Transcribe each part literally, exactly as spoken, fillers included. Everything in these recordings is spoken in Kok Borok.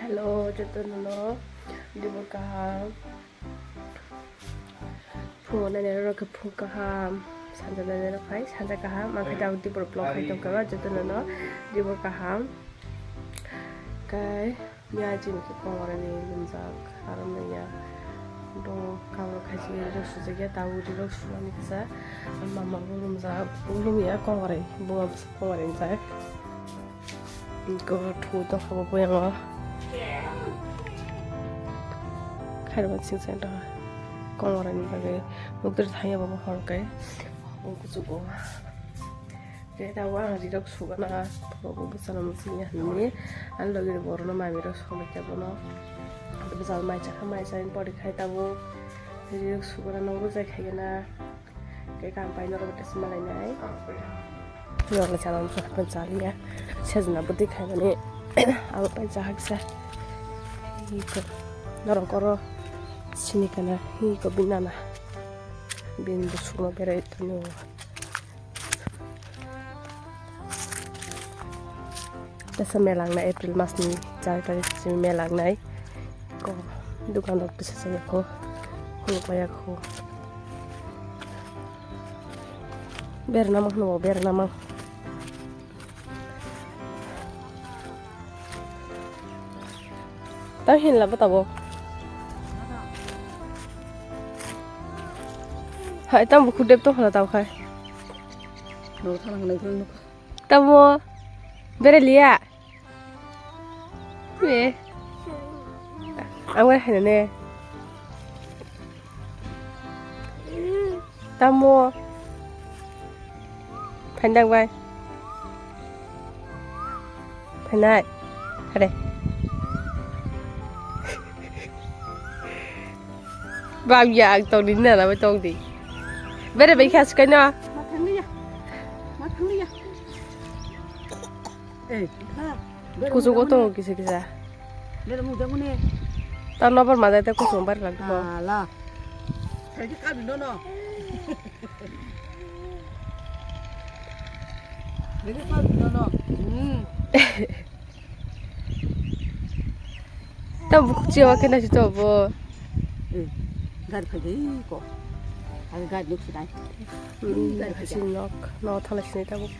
Hello, jotono no dibor kaham. Phungo nainai rok khe phung kaham, sanja nainai rok hai sanja kaham. Ang khe tabuk dibor vlog khai tongkha, jotono no dibor kaham. Kai ya chini khe kongorani lumjak, aro naiya dong kabo khachi rok sujak ya, tabuk rok sumani kisa mama bo lumjak, bo lumya kongorani, bo kongorani jak. Go thu tongkha bo boyango. Khairokma sing seng tongkha. Kongorani bagwi mukdar thangya bo hor kai. Bo kuchugo. Khe tabuk ang rirok sugana. Bo bwsano musingya hinwi. Ani logi borokno mamirok songwi khe bono. Bwsal mai chakha mai chai pori khai tabuk. Rirok sugana nokro jai khaigana. Khe kam pai norok tei sima lainai. Norok le chana masa pen chaliya. Sejna bwtwi khaimani abo pai chahak sa. Iko norok oro sini kana iko binana. Bin busukno berai tongo. Tesa melang na April mas ni char tarik simi melang nai. Ko dukan rok tesa saya ko. Ko kaya ko. Ber namang no ber namang. Tang hin labo tabo. Hai tang buku dep to khala tau khai. No thang nai thang. Tamo bere liya. Eh. Ang bai haino ne. Tamo. Phaindang bai. Phainai. Hare. Bab ya ang tong di na na bai tong di. Bere bai khas kai na. Ma thang liya. Ma thang liya. Eh, ha. Kuchugo tongo kisa kisa. Bere mung jago ne. Ta lobar ma jai ta kuchung bar lang ko. Ala. Sai ka bi no no. Bere ka bi no no. Hmm. Ta bukchi wa kena si to bo. Eh, gari phai dei ko. Ani gari nuk sidai. Hmm, gari phai si nok, no thala sini ta buk.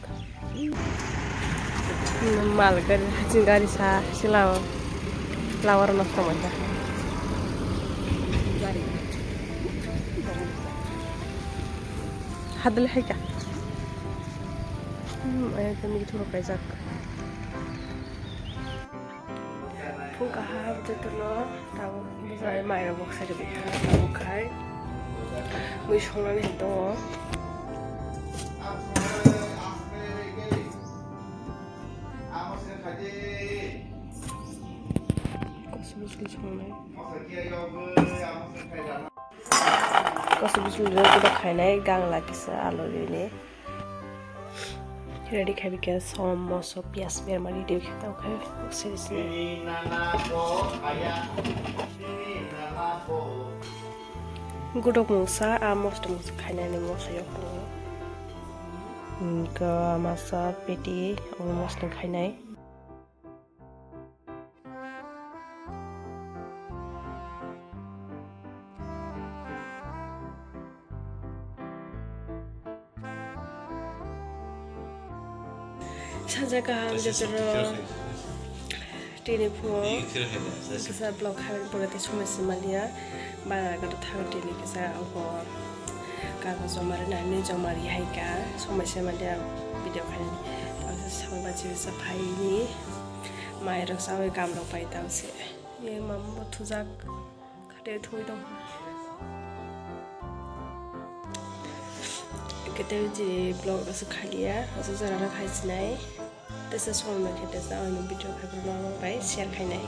Mal gari, hachin gari sa, sila lawar nosto manja. Hadal hai ka. Hmm, ayah kami itu kaijak. Phung kaham jotono tabuk bwsai mairok boksa rwbaikha tabuk khai mui songnani hinwi tongo. Koso bwswk songnai. Koso bwswk rwgwda khainai gangla kisa alu rini. Ready khai bikhe som moso piyas berma ready khai tau khai seri seri. Gudok mungsa a mosto mungsa khainani moso yok tongo. Wngkha masa peti o mosto khainai. Sanja kaham jotono tini phungo kisa vlog khaimani pore tei somoi se manliya. Bara gato thang tini kisa obo kago joma rwna hinwi joma ri hai ka somoi se manliya video khainani. Tangsa samung bachi kisa phaini. Mairok chaui kamrok pai tangse. Ye mama bo thujak. Khate thui tong. Kete je vlog asa khaliya, asa jora na khai sinai. Tesa song na kete sa ani video khai norok bai share khainai.